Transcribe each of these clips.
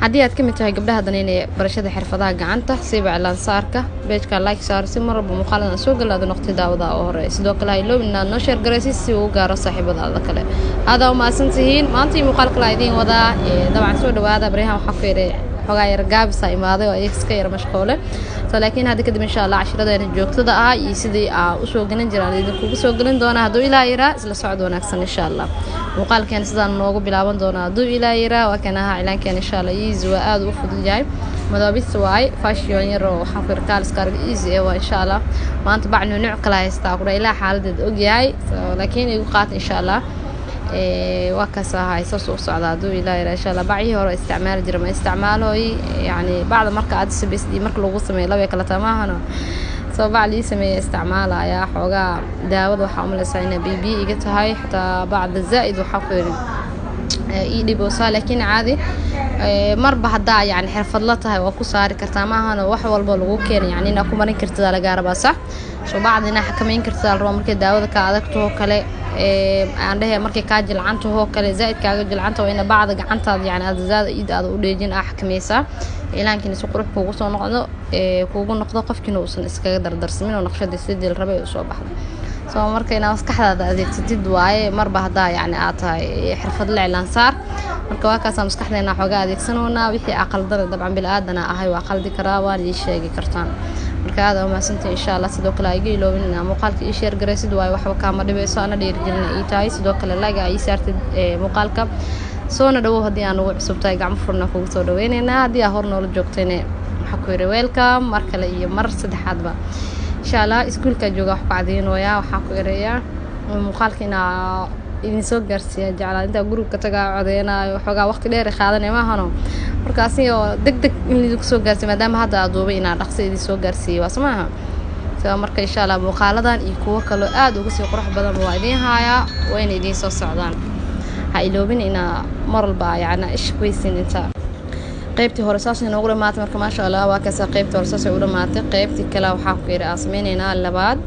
Haddii aad ka mid tahay gabdhaha daneynaya barashada xirfadaha gacanta, siiba cilaansaarka, page-ka like saar si mar walba muuqaaladan soo galaado noqtay daawada oo hore. Sidoo kale ha iloobin inaad noo share garaysid si uu u gaaro saaxiibadaada kale. Aadaa umahadsan tihiin. Maanta iyo muuqaal kale idiin wadaa. Dabcan soo dhawaada. Baryahan waxaa ku yidhi xogaa yar gaabisa imaaday oo iyaga iska yar mashquule, so laakiin hadda kadib, insha Allah, cashiradeena joogtada ah iyo sidii aa usoo gelin jiraan idinkugu soo gelin doonaa, hadduu Ilaa yiraa. Isla socod wanaagsan. Insha Allah muuqaalkeena sidaan noogu bilaaban doonaa, hadduu Ilaa yiraa. Waa kan ahaa cilaankeena. Insha Allah easy waa, aada u fudud yahay. Madoobis waaye, fashion yar oo waxaan ku yar kaaliska arag, easy eh waa. Insha Allah maanta bac nuunuc kala haystaa kudha, ilaa xaaladeed ogyahay, so laakiin igu qaata, insha Allah. Waa kaas ahay, saas u socdaa, hadduu Ilaa yira. Insha Allah bacyihii hore isticmaali jira ma isticmaalooy. Yacni bacda marka aad samaysid iyo marka lagu sameeyo labay kala tamaahano. Soo bac lii sameeya isticmaalaya, xoogaa daawada waxaa umaleysaa inay bibiyo iga tahay, xataa bacda zaa'id waxaa ku yidhi ii dhiboosaa. Laakiin caadi, marba haddaa yani xirfad la tahay waa ku saari kartaa, maahano wax walba lagu keena yani inaa ku marin kartid lagaa rabaa, sax. Soo bacda inaa xakameyn kartid la rabaa. Markay daawada ka adagtahoo kale, aan dhehe, markay kaa jilcantahoo kale, zaa'id kaaga jilcanta, waa ina bacda gacantaada yani aad zaa'id aada u dheejin, aa xakameysaa, cilaankiina si qurux kuugu soo noqdo, kuugu noqdo, qofkiina uusan iskaga dardarsamin oo naqshadii sidii la rabay usoo baxdo. So marka inaa maskaxdaada adeegsatid waaye, marba haddaa yani aad tahay xirfadle cilaan saar. Marka waa kaasaa, maskaxdeena xoogaa adeegsanoonaa. Wixii aqaldana, dabcan bil-aadana ahay, waa qaldi karaa, waan ii sheegi kartaan. Marka aada umahadsantahay. Insha Allah sidoo kale iga iloobin inaa muuqaalka ii share garaysid, waayo waxba kaama dhibayso, ana dhiirigelina ii tahay. Sidoo kale like aa ii saartid muuqaalka. Soona dhawow haddii aan ugu cusub tahay, gacmo furna kugu soo dhaweyneynaa. Haddii aa hor noola joogtayne, waxaa ku yidhi welcome mar kale iyo mar saddexaadba. Insha Allah iskuulkaa jooga wax ku cadeynayaa, waxaa ku erayaa muuqaalka inaa idin soo gaarsiiya jeclaa. Intaa guriga ka tagaa codeynaayo, xoogaa waqti dheer ay qaadanaya, maahano? Marka asigoo deg deg in idinku soo gaarsiiyo, maadaama hadda aad duubay, inaa dhaqso idin soo gaarsiiyo waa maaha. So marka insha Allah muuqaaladan iyo kuwo kaloo aada uga sii qurux badan waa idiin haayaa, wayna idiin soo socdaan. Ha iloobin inaa mar walba yacni isha kuweysin. Inta qaybtii hore saas inoogu dhamaatay. Marka maasha Allah, waa kaasa, qaybtii hore saasay u dhamaatay. Qaybtii kale waxaa ku yidhi aan sameyneynaa labaad.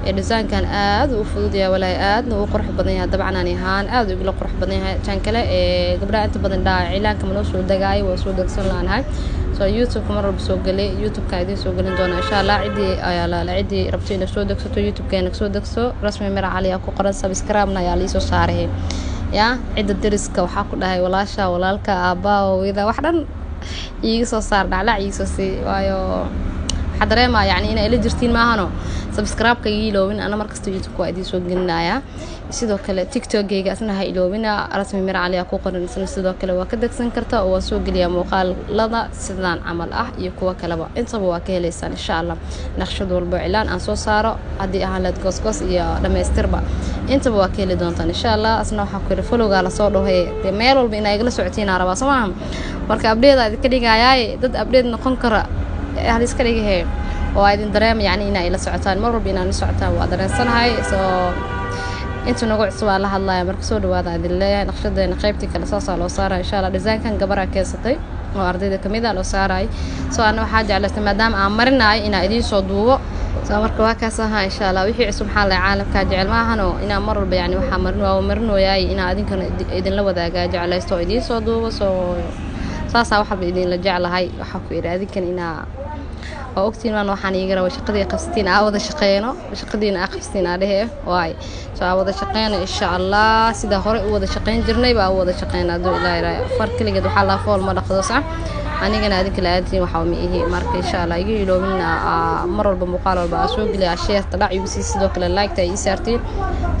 Ee design-kan aad u fudud yahay, walaahi aadna uu qurux badan yahay. Dabcan ani ahaan aad igula qurux badan yahay. Tan kale ee gabdhaha inta badan dhaa cilaanka ma noo soo degaayo, waa soo degsan laanahay. So YouTube-ka mar walba soo gelay, YouTube-ka idiin soo gelin doona, insha Allah. Ciddii ayaa la ciddii rabto inay soo degsato, YouTube-keena soo degso, Rasmi Mira Cali aa ku qoran, subscribe-na ayaa liisoo saaray. Ya cidda deriska waxaa ku dhahay, walaasha, walaalka, aabbaha, hooyada, wax dhan iiga soo saar, dhacdhac iiga soo sii, waayo waxaa dareemaa yani inay ila jirtiin, maahano? Subscribe-ka iga iloobin, ana markasta YouTube waa idiin soo gelinayaa. Sidoo kale TikTok-gayga isna ha iloobina, Rasmi Mira Cali aa ku qoran isna. Sidoo kale waa ka degsan karta oo waa soo geliyaa muuqaalada sidaan camal ah iyo kuwo kaleba, intaba waa ka heleysaan, insha Allah. Naqshad walbo cilaan aan soo saaro, haddii ahaan leed goosgoos iyo dhamaystirba, intaba waa ka heli doontaan, insha Allah. Asna waxaa ku yidhi follow-gaa lasoo dhahoy, dee meel walba inaa igala socotiin aa rabaa, soo maaha? Marka update aa idinka dhigayaaye, dad update noqon kara haliska dhigahe oo aa idin dareema yani inaa ila socotaan, mar walba inaa ila socotaan waa dareensanahay. So inta nagu cusub aa la hadlaya, marka soo dhawaada idin leeyahay. Naqshadeena qaybtii kale saasaa loo saaraya, insha Allah. Design-kan gabaraa keensatay oo ardayda kamid a loo saarayay. So ana waxaa jeclaystay, maadaama aan marinayo, inaa idiin soo duubo. So marka waa kaas ahaa. Insha Allah wixii cusub maxaa lay caalamkaa jecel, maahano? Inaa mar walba yani waxaa marin waa marinooyaay, inaa idinkana idinla wadaagaa jeclaysto oo idiin soo duubo. So saasaa wax walba idinla jeclahay. Waxaa ku idhi adinkan inaa waa ogtiin maan, waxaan iiga raba shaqadii qabsatiin, aa wada shaqeyno, shaqadiina aa qabsatiin aa dhehe waay. So aa wada shaqeyno, insha Allah. Sida hore u wada shaqeyn jirnay baa u wada shaqeyna, hadduu Ilaa ilaahay. Far keligeed waxaa laa fool ma dhaqdo, sax? Anigana adinka la-aantiin waxaa ma ihi. Marka insha Allah iga iloobin mar walba muuqaal walba aa soo geliya, share-ta dhac igu sii, sidoo kale like-ta ii saartiin.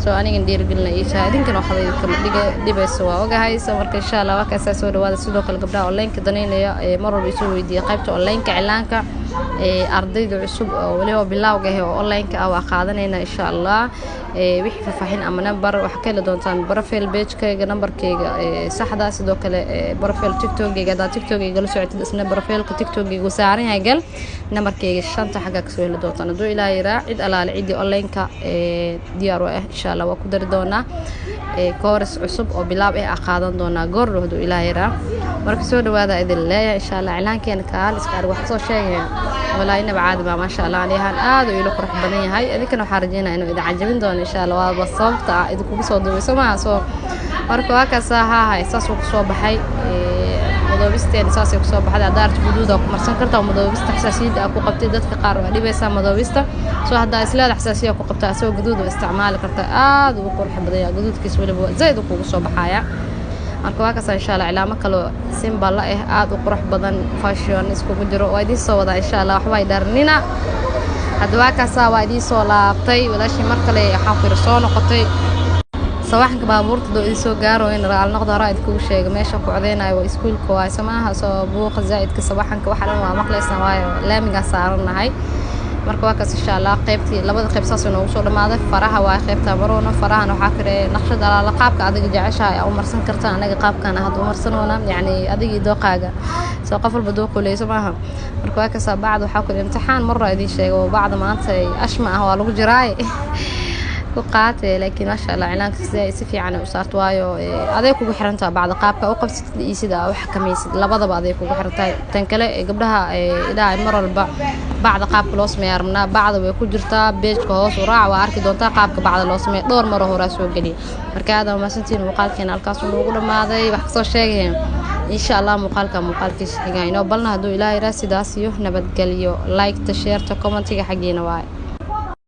So anigana dhiirigelina ii tahay, idinkana waxba idinkama dhiga dhibayso, waa ogahay. So marka insha Allah waa kaasaa, soo dhawaada. Sidoo kale gabdhaha online-ka danaynaya ee mar walba isoo weydiiya qaybta online-ka cilaanka, ee ardayda cusub oo weliba bilowga ah oo online-ka ah, waa qaadanayna, insha Allah. Wixii faahfaahin ama number waxaa ka heli doontaan profile page-kayga, numberkayga saxda. Sidoo kale profile TikTok-gayga, haddaad TikTok-gayga la socotid, isna profile-ka TikTok-gayga uu saaran yahay, gal numberkayga shanta xaggaa kasoo heli doontaan, hadduu Ilaa yiraa. Cid alaale ciddii online-ka diyaar u ah, insha Allah waa ku dari doonaa. Course cusub oo bilaab ah qaadan doonaa goordhow, hadduu Ilaa yiraa. Marka soo dhawaada idin leeyahay. Insha Allah cilaankeena kaal iska arag, wax soo sheegaya walaa inaba caadi baa. Maasha Allah, ani ahaan aad uu ila qurux badan yahay. Idinkana waxaa rajeynaya inuu idin cajabin doono, insha Allah. Waaba sababta ah idinkugu soo duubay, soo maha? Soo marka waa kaas haahay, saasuu kusoo baxay. Madoobisteena saasay kusoo baxday. Haddaa aragto guduuda ku marsan kartaa madoobista, xasaasiyadda aa ku qabtay. Dadka qaar waa dhibaysaa madoobista, soo haddaa isleeda xasaasiya ku qabtaa, asagoo guduud waa isticmaali kartaa. Aada ugu qurux badanya guduudkiis, weliba zaid uu kugu soo baxaya. Marka waa kaasa insha Allah cilaamo kaloo simbala ah, aada u qurux badan, fashion iskugu jiro, waa idiin soo wadaa insha Allah. Waxba ay dhaarnina. Hadda waa kaasaa, waa idiin soo laabtay walaashii mar kale. Waxaan ku yiri soo noqotay sawaxanka baabuurta doo idin soo gaaro in raal noqdo. Hore idinkugu sheegay meesha ku codeynayo waa iskuulka waaye, samaaha soo buuqa zaa'idka sawaxanka waxa dhan waa maqlaysaan, waayo laamigaa saarannahay. Marka waa kaas insha Allah, qaybtii labada qayb saas noogu soo dhamaaday. Faraha waa qaybta maroona. Farahana waxaa kale naqshad alaala qaabka adiga jeceshahay aa u marsan kartaa. Anaga qaabkan hadda u marsanoona, yacni adigii dooqaaga soo qof walba dooqu leyso maaha. Marka waa kasaa. Bacda waxaa kale imtixaan marra idiin sheegay oo bacda maanta ashma ah waa lagu jiraaye ku qaate, laakiin maasha Allah cilaanka sida si fiican u saarto, waayo aday kugu xirantahay bacda qaabka u qabsatid iyo sida u xakamaysid, labadaba aday kugu xirantahay. Tan kale gabdhaha idhaha mar walba bacda qaabka loo sameeya rabnaa, bacda way ku jirtaa page-ka, hoos u raac, waa arki doontaa qaabka bacda loo sameeyo, dhowr maroo horaa soo geliya. Marka aad waa mahadsantihiin, muuqaalkeena halkaas noogu dhamaaday. Wax kasoo sheegaya insha Allah muuqaalka muuqaalkiisa xigaa inoo balna hadduu Ilaahay raa. Sidaas iyo nabadgelyo. Like-ta, share-ta, comment-iga xaggiina waaye.